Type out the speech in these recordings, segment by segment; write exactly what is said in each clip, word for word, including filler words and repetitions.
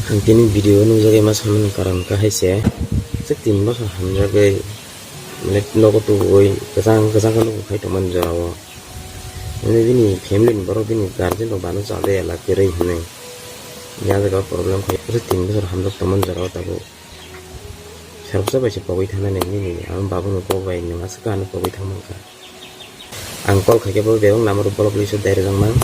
Ang tini video o nukjagwi ma samani karon khe hai se, se tin bosor hamjagwi, like, nogo tubugwi kwchang kwchang khe nukhung khai tongmani jorao. Mane bini family ni borok, bini guardian rok bano chade ela kwrwi hinwi. Ya jaga o problem khai, se tin bosor hamjak tongmani jorao tabuk. Seroksa bai se pogwi thangnani nini, ang babu ni kok bai nwng aswk ano pogwi thangmankha. Ang call khaikhe bo bebak number block list o dai rwjakmang.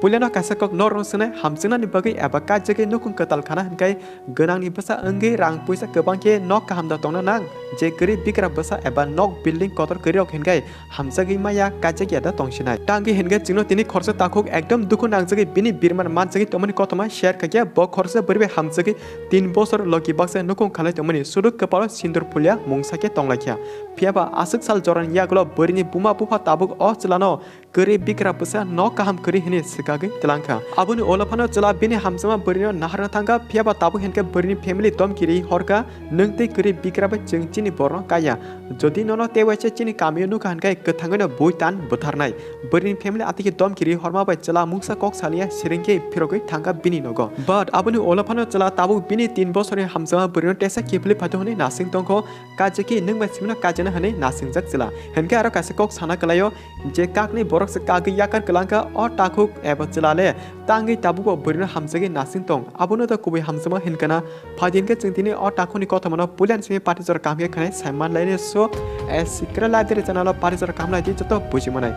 Puilano kaisa kok norok swnai hamjaknani bagwi eba kaijagwi nukhung kwtal khana hinkhai gwnangni bwsa wngwi rang puisa kwbang khe nok kaham da tongna nang, je kwrwi bigra bwsa eba nok building kotor kwrwirok hinkhai hamjagwi maya kaijak ya da tongsinai. Tangwi hinkhai chwngno tini khoroksa takhuk ekdom dukhu nangjagwi bini birman manjagwi tongmani kothoma share khaikhe bo khoroksa bwrwi bai hamjagwi tin bosor logi baksa nukhung khalai tongmani sudu kwpalo sindur phulia mungsa khe tonglaikha. Phiyaba aswk sal jorani yagulo bwrwini buma bupha tabuk o chwlano kwrwi bigra bwsa nok kaham kwrwi hwnwi swkagwi twlangkha. Aboni ulo phano chwla bini hamjakma bwrwino naharna thangkha, phiyaba tabuk hinkhe bwrwini family domki ri horkha, "Nwng tei kwrwi bigra bai chwng chini borno kaya. Jodi nono tewaisa chini kamio nukha hinkhe kwthangwino bui tan bwtharnai." Bwrwini family atiki domki ri horma bai chwla mungsa kok saliya siringkhe phirogwi thangkha bini nogo. But aboni ulo phano chwla tabuk bini tin bosorni hamjakma bwrwino tesa kiphilwi phaito hwnwi nasing tongkho. Kajiki nwng bai simino kajana hwnwi nasingjak chwla. Hinkhe aro kaisa kok sana kwlaio je kakni borok se kagwi yakar kwlangkha o takhuk eba chwla le tangwi tabukbo bwrwino hamjagwi nasing tong. Abono da kubui hamjakma hinkha na. Phaidi hinkhe chwng tini o takhukni kothomano puilan simi party jora kaham khe khanai saiman laini so, eh, Sikra Library channel o party jora kaham lai di joto buji manai.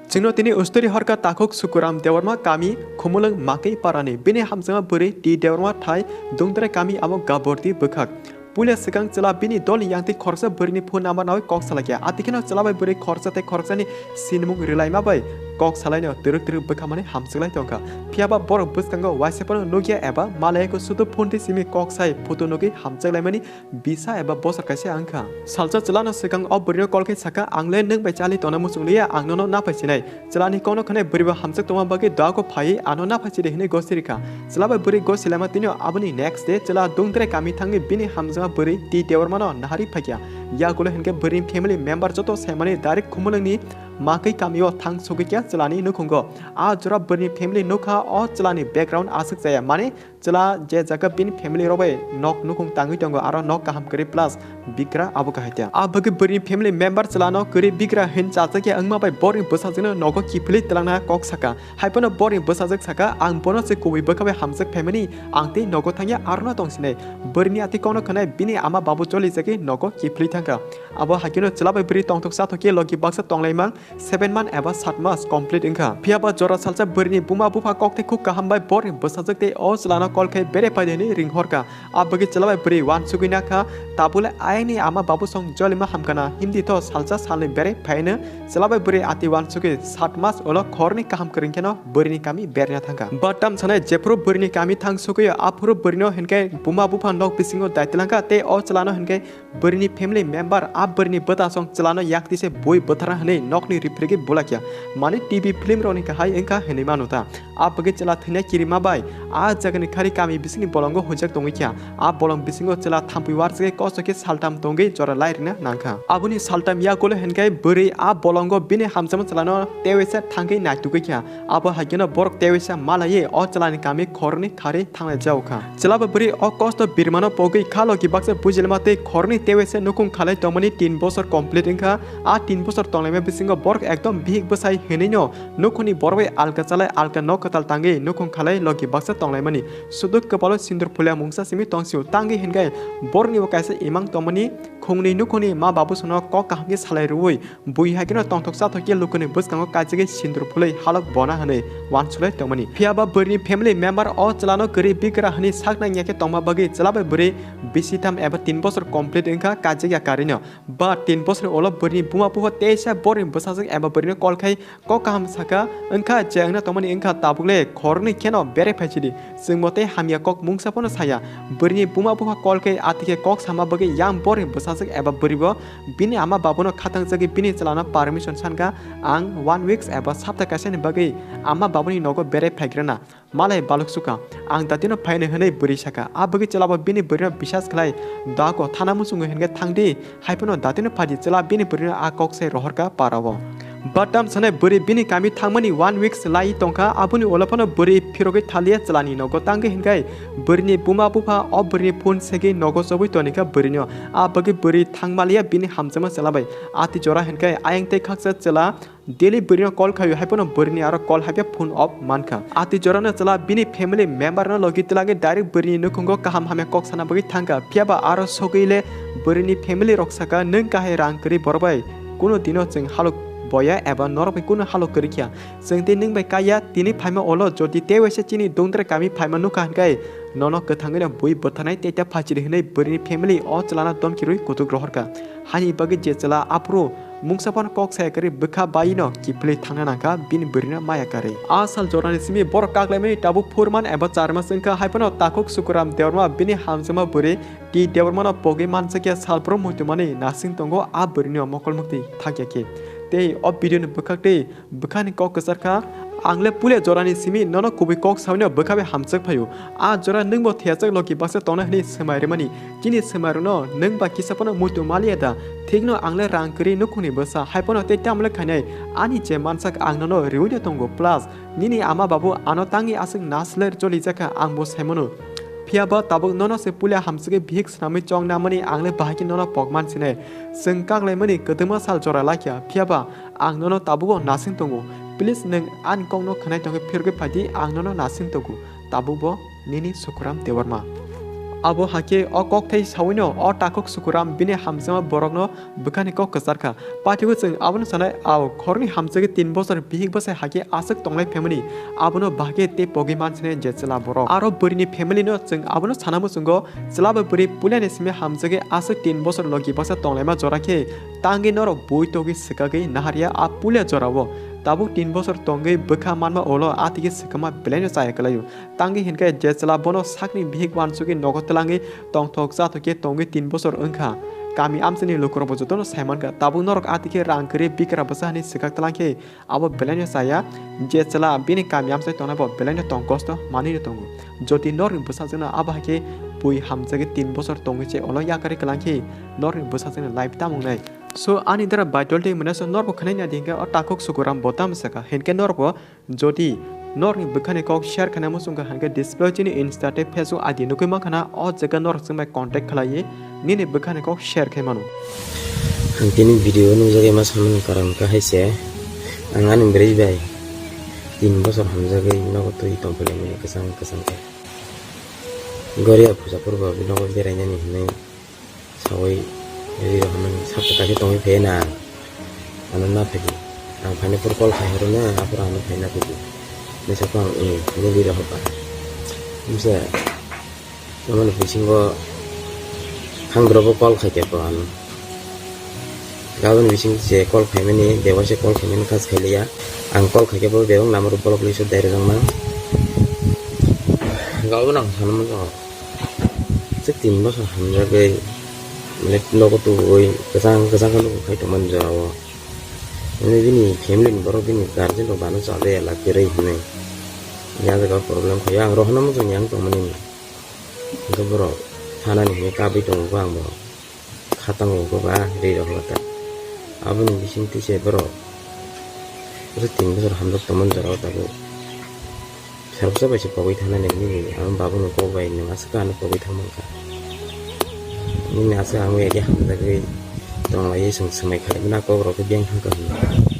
Chwngno tini ustori horkha takhuk Sukuram Debbarma kami Khumulwng Makwi parani. Bini hamjakma bwrwi T Debbarma thai Dungdrai kami abo Gabordi bwkhak. Puila swkang chwla bini dolni yangtwi khoroksa bwrwini phone number nawi kok salaikha. Atikheno chwla bai bwrwi khoroksa tei khoroksani sinimung rwlaima bai kok salaino twrwk twrwk bwkhamani hamjaklai tongkha. Phiyaba borok bwskango waisa phano nukya eba malaiyago sudu phone twi simi kok sai photo nugwi hamjaklaimani bisa eba bosor kaisa wngkha. Salsa chwlano swkang o bwrwino call khe sakha, "Ang le nwng bai chali tongna muchung liya, ang nono naphai sinai." Chwlani kokno khwnai bwrwibo hamjak tongma bagwi doago phaiwi ano naphai chidi hwnwi gosi rikha. Chwla bai bwrwi gosi laima tini aboni next day chwla Dungdrai kami thangwi bini hamjakma bwrwi T Debbarmano naharwi phaikha. Yagulo hinkhe bwrwini family member joto saimani direct Khumulwngni Makwi kamio thang sogwikha chwlani nukhungo. A jora bwrwini family nukha o chwlani background aswk chaya, mane chwla je jaga bini family rok bai nok nukhung tangwi tongo, aro nok kaham kwrwi plus bigra abo kahai ta. A bagwi bwrwini family member chwlano kwrwi bigra hin chachakya wngma bai borni bwsajwkno nogo kiphilwi twlangna kok saka. Haiphano borni bwsajwk saka, "Ang bono se kubui bwkha bai hamjak phaimani, ang tei nogo thangya arono tongsinai." Bwrwini ati kokno khwnai bini ama babu cholijagwi nogo kiphilwi thangkha. Abo haikeno chwla bai bwrwi tongthok chathokya logi baksa tonglaimang seven month eba sat mas complete wngkha. Phiyaba jora salsa bwrwini buma bupha kok tei khuk kaham bai borni bwsajwk tei o chwlano call khai bere phaidi hwnwi ringhorkha. A bagwi chwla bai bwrwi uansugwi nakha, tabule ayangni ama babu song jolima hamkha na himdi tho salsa salni bere phaino. Chwla bai bwrwi ati uansugwi sat mas ulo khorni kaham kwrwngkheno bwrwini kami berna thangkha. But tam sanai jephuru bwrwini kami thang sugwio aphuru bwrwino hinkhe buma bupha nok bisingo dai twlangkha tei o chwlano hinkhe bwrwini family member a bwrwini bwtasong chwlano yaktise bui bwtharna hwnwi nokni riphirigwi bulaikha. Mane T V film rokni kahai wngkha hwnwi mano ta. A bagwi chwla thwina kirima bai a jagani khari kami bisingni bolongo huijak tongwi kha. A bolong bisingo chwla thampui warjagwi kosto khe saltam tongwi jora lai rwna nangkha. Aboni saltam yagulo hinkhe bwrwi a bolongo bini hamjakma chwlano tewaisa thangwi naitugwi kha. Abo haikeno borok tewaisa malaiwi o chwlani kami khoroknwi kharwi thanglai jaokha. Chwla bai bwrwi o kosto birmano pogwi kha logi baksa bujilma tei khoroknwi tewaisa nukhung khalai tongmani tin bosor complete wngkha. A tin bosor tonglaima bisingo borok ekdom bihik bwsai hwnwino nukhungni borok bai alka chalai alka nok kwtal tangwi nukhung khalai logi baksa tonglaimani. Sudu kwpalo sindur phulia mungsa simi tongsio tangwi hinkhe borokni bo kaisa imang tongmani khungnwi nukhungni ma babu sono kok kaham khe salai rwui bui hai kheno tongthok chathok khe lukuni bwskango kaichigwi sindur phulwi halok bona hwnwi uansuklai tongmani. Phiyaba bwrwini family member o chwlano kwrwi bigra hwnwi sak nangya khe tongma bagwi chwla bai bwrwi bisi tham eba tin bosor complete wngkha kaichigya karwino. Ba tin bosor ulo bwrwini buma bupha teisa borni bwsajwk eba bwrwino call khai kok kaham saka wngkha je wngna tongmani wngkha tabukle khoroknwi kheno bere phaichidi. Chwngbo tei hamya kok mungsa phano saya. Bwrwini buma bupha call khe atikhe kok sama bagwi yang borni bwsajwk eba bwrwibo bini ama babuno khatangjagwi bini chwlano permission sankha, "Ang one weeks eba sapta kaisani bagwi ama babuni nogo berai phaigrana, malai baluk sukha, ang datino phainai," hwnwi bwrwi sakha. A bagwi chwlabo bini bwrwino bisas khlai doako thana muchungo hinkhe thangdi, haiphano datino phaidi chwla bini bwrwino a kok sai rohorkha parao. Batam sanai bwrwi bini kami thangmani one weeks lai tongkha, aboni ulo phano bwrwi phirogwi thaliya chwlani nogo tangwi hinkhai bwrwini buma bupha o bwrwini phone segwi nogo chobwi tonikha bwrwino. A bagwi bwrwi thangmaliya bini hamjakma chwla bai. Ati jora hinkhai ayang tei khaksa chwla daily bwrwino call khaio, haiphano bwrwini aro call haipya phone off mankha. Ati jorano chwla bini family member no logi twlagwi direct bwrwini nukhungo kaham hamya kok sana bagwi thangkha. Phiyaba aro sogwi le bwrwini family rok saka, "Nwng kahai rang kwrwi borok bai, kuno dino chwng halok boya eba norok bai kuno halok kwrwi kha. Chwng tei nwng bai kaiya, tini phaima ulo jodi tei waisa chini dungdra kami phaima nukha hinkhai nono kwthangwino bui bwtharnai tei ta phachiri," hinwi bwrwini family o chwlano domki rwi kutuk rohorkha. Hani bagwi je chwla aphuru mungsa phano kok saya kwrwi bwkha baino kiphilwi thangna nangkha bini bwrwino maya kwrwi. A sal jorani simi borok kaklaimani tabuk phurman eba charma chwngkha, haiphano takhuk Sukuram Debbarma bini hamjakma bwrwi T Debbarmano pogwi manjakya salbrum muitumani nasing tongo a bwrwini o mokol muktwi thakya khe. Tei o video ni bwkhak tei bwkhani kok kwcharkha, "Ang le puila jorani simi nono kubui kok saui no bwkha bai hamjak phaio. A jora nwng bo theyajak logi baksa tongna hwnwi swmai rwmani. Chini swmai rwno nwng ba kisa phano muitu maliya da? Thikno ang le rang kwrwi nukhungni bwsa, hai phano tei tamo le khainai? Ani je mansak ang nono riui no tongo, plus nini ama babu ano tangwi aswk nasler cholijakha ang bo saimano. Phiyaba tabuk nono se puila hamjagwi bihik swnamwi chong namani ang le bahai khe nono pokman sinai. Chwng kaklaimani kwdwma sal jora laikha, phiyaba ang nono tabugo nasing tongo. Please nwng ani kokno khwnai tongkhe phirogwi phaidi, ang nono nasing tongo. Tabukbo nini Sukuram Debbarma." Abo hakhe o kokthai sawino o takhuk Sukuram bini hamjakma borokno bwkhani kok kwcharkha. Patigo chwng abono sanai, a khoroknwi hamjagwi tin bosor bihik bwsai hakhe aswk tonglai phaimani, abono bahai khe tei pogwi mansinai je chwla borok. Aro bwrwini family no chwng abono sana muchungo, chwla bai bwrwi puilani simi hamjagwi aswk tin bosor logi baksa tonglaima jora khe tangwi norok bui togwi swkagwi naharya a puila jorao. Tabuk tin bosor tongwi bwkha manma ulo atigi swkama belaino chaya kwlaio. Tangwi hinkhe je chwla bono sakni bihik uansugwi nogo twlangwi tongthok chathok khe tongwi tin bosor wngkha. Kami amchaini lukurokbo jotono saimankha, tabuk norok atigi rang kwrwi bikra bwsa hwnwi swkak twlangkhe abo belaino chaya, je chwla bini kami amchai tongnai bo belaino tong kosto manwino tongo. Jodi norni bwsajwkno abo hai khe bui hamjagwi tin bosor tongwi se ulo yakarwi kwlangkhe norni bwsajwkni life tamo wngnai? So ani dara Baidol tei mwnasa norbo khwnai nadi hinkhe o takhuk Sukuram bo tamo sakha hinkhe norbo jodi norni bwkhani kok share khaina muchungkha hinkhe display chini Insta tei Facebook I D nugwi mankha na, o jaga norok chwng bai contact khlaiwi nini bwkhani kok share khai mano. Ang tini video o nukjagwi ma samani karon khe hai se, ang ani bwrwi bai tin bosor hamjagwi nogo twi tongphili mani kwchang kwchang khe. Goria puja purbo nogo berainani hinwi saui ri rok hinwi sakta khe tongwi phai na ang. Ano na phaidi. Ang phaina phuru call khai horo na, aphuru ano phaina phaidi. Misa ko ang, eh, nini rok hopa. Misa, tamani bisingo khangdrobo call khai khe ko ano. Gaboni bising se call khaimani, dewa se call khaimani, kas khailiya. Ang call khaikhe bo bebak number block list o dai rwjakma. Gaboni ang sanmano. Chwk tin bosor hamjagwi, like, nogo tubui, kwchang kwchang khe nukhung khai tongmani jorao. Nini bini family ni borok bini guardian rok bano chajaya la kwrwi hinwi. Ya jaga problem khaio, ang rohorna muchungya ang tongmani. Hwnkhe borok thanani hinwi kabui tongo, ang borok khatango wngkha ba ri rok ta. Aboni bisingtwi se borok bwswk tin bosor hamjak tongmani jorao tabuk. Sarbsa bai se pogwi thanani nini ang babuni kok bai nwng aswk ano pogwi thangmankha. Nini aswk ang bai agi hamjagwi tonglaiwi chwng swmai khlaimani kok rok khe beng thangkha hwnwi.